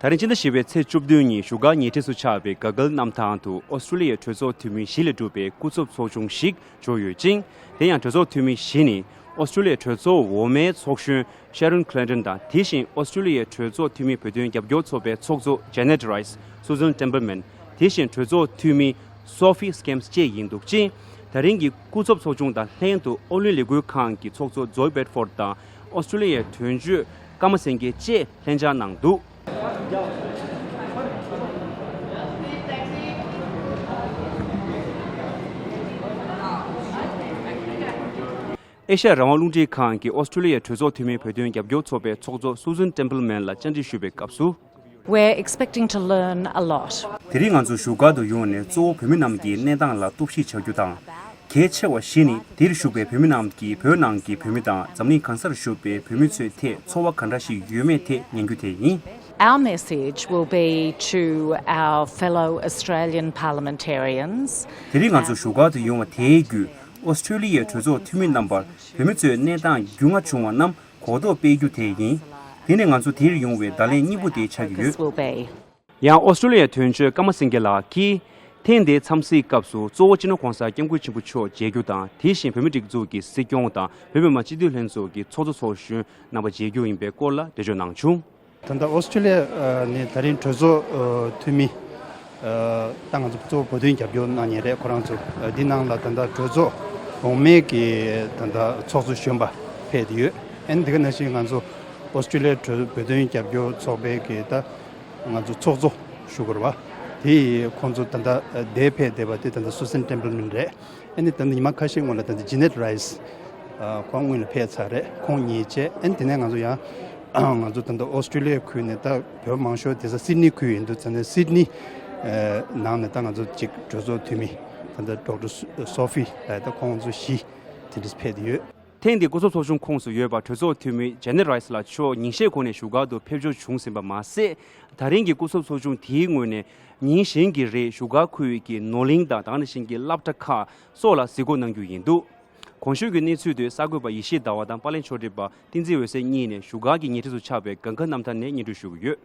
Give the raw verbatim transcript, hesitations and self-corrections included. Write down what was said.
ད་རིང་ཕྱི་ཟླ་བཞི་པའི་ཚེས་བཅུ་བདུན་ཉིན་བཞུགས་སྒར་ཉེ་འཁྲིས་སུ་ཆགས་པའི་དགའ་སྐལ་གནམ་ཐང་དུ་ཨོ་སི་ཀྲི་ལི་ཡའི་གྲོས་ཚོགས་འཐུས་མི་བཞི་ལས་གྲུབ་པའི་སྐུ་ཚབ་ཚོགས་ཆུང་ཞིག་འབྱོར་ཡོད་ཅིང་། དེ་ཡང་གྲོས་ཚོགས་འཐུས་མི་བཞི་ནི་ཨོ་སི་ཀྲི་ལི་ཡའི་གྲོས་ཚོགས་འོག་མའི་ཚོགས་གཞོན་Sharon Clayton དང་། དེ་བཞིན་ཨོ་སི་ཀྲི་ལི་ཡའི་གྲོས་ཚོགས་འཐུས་མི་བོད་དོན་རྒྱབ་སྐྱོར་ཚོགས་པའི་ཚོགས་གཙོ་Janet Rice། Susan Templeman། དེ་བཞིན་གྲོས་ཚོགས་འཐུས་མི་Sophie Scamps བཅས་ཡིན་འདུག་ཅིང་། ད་རིང་གི་སྐུ་ཚབ་ཚོགས་ཆུང་དང་ལྷན་དུ་ཨོ་གླིང་ལས་འགུལ་ཁང་གི་ཚོགས་གཙོ་Joy Bedford དང་ཨོ་སི་ཀྲི་ལི་ཡའི་དོན་གཅོད་ཀརྨ་སེང་གེ་བཅས་ལྷན་བཅར་གནང་འདུག། ཨེ་ཤ་ཡ་རང་དབང་རླུང་འཕྲིན་ཁང་གི་ཨོ་སི་ཀྲི་ལི་ཡའི་གྲོས་ཚོགས་འཐུས་མི་བོད་དོན་རྒྱབ་སྐྱོར་ཚོགས་པའི་ཚོགས་གཙོ་Susan Templeman ལ་བཅར་འདྲི་ཞུས་པའི་སྐབས་སུ། We're expecting to learn a lot. དེ་རིང་ང་ཚོ་བཞུགས་སྒར་དུ་ཡོང་ནས་གཙོ་བོ་བོད་མི་རྣམས་ཀྱི་གནས་སྟངས་ལ་རྟོག་ཞིབ་བྱ་རྒྱུ་དང་། གལ་ཆེ་བ་བཞི་ནི་དེར་བཞུགས་པའི་བོད་མི་རྣམས་ཀྱིས་བོད་ནང་གི་བོད་མི་དང་འཛམ་གླིང་གང་སར་བཞུགས་པའི་བོད་མི་ཚོའི་ཐད་ཚོར་བ་ག་འདྲ་ཞིག་ཡོད་མེད་ཐད་ཉན་རྒྱུ་དེ་ཡིན། Our message will be to our fellow Australian parliamentarians. དེ་རིང་ང་ཚོ་བཞུགས་སྒར་དུ་ཡོང་བ་དེའི་བརྒྱུད་ཨོ་སི་ཀྲི་ལི་ཡའི་གྲོས་ཚོགས་འཐུས་མི་རྣམ་པར་བོད་མི་ཚོའི་གནས་སྟངས་རྒྱུས་མངའ་བྱུང་བ་རྣམས་གོ་རྟོགས་སྤེལ་རྒྱུ་དེ་ཡིན། དེ་ནི་ང་ཚོ་དེར་ཡོང་བའི་བརྡ་ལན་སྙིང་པོ་དེ་ཆགས་ཀྱི་ཡོད། Focus will be. ཡང་ཨོ་སི་ཀྲི་ལི་ཡའི་དོན་གཅོད་ཀརྨ་སེང་གེ་ལགས་ཀྱིས། ཐེངས་འདིའི་འཚམས་གཟིགས་སྐབས་སུ་གཙོ་བོ་སྤྱི་ནོར་༸གོང་ས་༸སྐྱབས་མགོན་ཆེན་པོ་མཆོག་མཇལ་རྒྱུ་དང་། དེ་བཞིན་བོད་མིའི་སྒྲིག་འཛུགས་ཀྱི་སྲིད་སྐྱོང་དང་བོད་མི་མང་སྤྱི་འཐུས་ལྷན་ཚོགས་ཀྱི་ཚོགས་གཙོ་ཚོགས་གཞོན་རྣམ་པ་མཇལ་རྒྱུ་ཡིན་པའི་སྐོར་ལ་འགྲེལ་བརྗོད་གནང་བྱུང་། ད་ལྟ་ཨོ་སི་ཀྲི་ལི་ཡ་ནས་ད་རིང་གྲོས་ཚོགས་འཐུས་མི། ད་ང་ཚོ་གཙོ་བོ་བོད་དོན་རྒྱབ་སྐྱོར་གནང་མཁན་རེད། ཁོ་རང་ཚོ་འདི་ནང་ལ་ད་ལྟ་གྲོས་ཚོགས་འོག་མའི་གི་ད་ལྟ་ཚོགས་གཙོ་གཞོན་པ་ཕེབས་ཡོད། ཨ་ནི་དེ་ག་ནང་བཞིན་ང་ཚོ་ཨོ་སི་ཀྲི་ལི་ཡའི་གྲོས་བོད་དོན་རྒྱབ་སྐྱོར་ཚོགས་པའི་གི་ད་ང་ཚོ་ཚོགས་གཙོ་ཞུ་དགོས་རེད་བ། དེ་ཡིས་ཁོང་ཚོ་ད་ལྟ་འདིར་ཕེབས་བསྡད་པ་དེ་ད་ལྟ་སུ་སན་ཊེམ་པལ་མན་རེད། ཨ་ནི་ད་ལྟ་ཉི་མ་ཁ་ཤས་སྔོན་ལ་ད་ལྟ་ཇི་ནེད་རའི་སི་ཁོང་སྔོན་ལ་ཕེབས་ཚར་རེད། ཁོང་གཉིས་བྱས། ཨ་ནི་དེ་ནས་ང་ཚོ་ཡང་ང་ཚོ་ད་ལྟ་ཨོ་སི་ཀྲི་ལི་ཡའི་ཁུལ་ནས་ད་བོད་མང་ཤོས་དེ་ས་སིད་ནི་ཁུལ་ཡིན་འདུག་ཙང་ནས་སིད་ནི་ནང་ནས་ད་ང་ཚོ་གཅིག་གྲོས་ཚོགས་འཐུས་མི་ད་ལྟ་ཌོག་ཊར་སོ་ཕི་ལགས་ད་ཁོང་ཚོ་བཞི་དེ་འདྲ་ཕེབས་བསྡད་ཡོད། ཐེངས་འདིའི་སྐུ་ཚབ་ཚོགས་ཆུང་ཁོངས་སུ་ཡོད་པ་གྲོས་ཚོགས་འཐུས་མི་ཇེ་ནེད་རའི་སི་ལགས་མཆོག་ཉིན་ཤས་གོང་ནས་བཞུགས་སྒར་དུ་ཕེབས་འབྱོར་བྱུང་ཟིན་པ་མ་ཟད། ད་རིང་གི་སྐུ་ཚབ་ཚོགས་ཆུང་དེའི་ངོས་ནས་ཉིན་གཞན་གྱི་རིང་བཞུགས་སྒར་ཁུལ་གྱི་ནོར་གླིང་དང་ད་ག་ནང་བཞིན་གྱི་སློབ་གྲྭ་ཁག་སོགས་ལ་གཟིགས་སྐོར་གནང་རྒྱུ་ཡིན་འདུག། གོང་ཞུས་ཀྱི་གནས་ཚུལ་དེ་གསར་འགོད་པ་ཡེ་ཤེས་ཟླ་བ་དང་པར་ལེན་ཕྱོགས་སྒྲིག་པ་བསྟན་འཛིན་འོད་ཟེར་གཉིས་ནས་བཞུགས་སྒར་གྱི་ཉེ་འཁྲིས་སུ་ཆགས་པའི་སྒང་ག་གནམ་ཐང་ནས་སྙན་སྒྲོན་ཞུ་གི་ཡོད།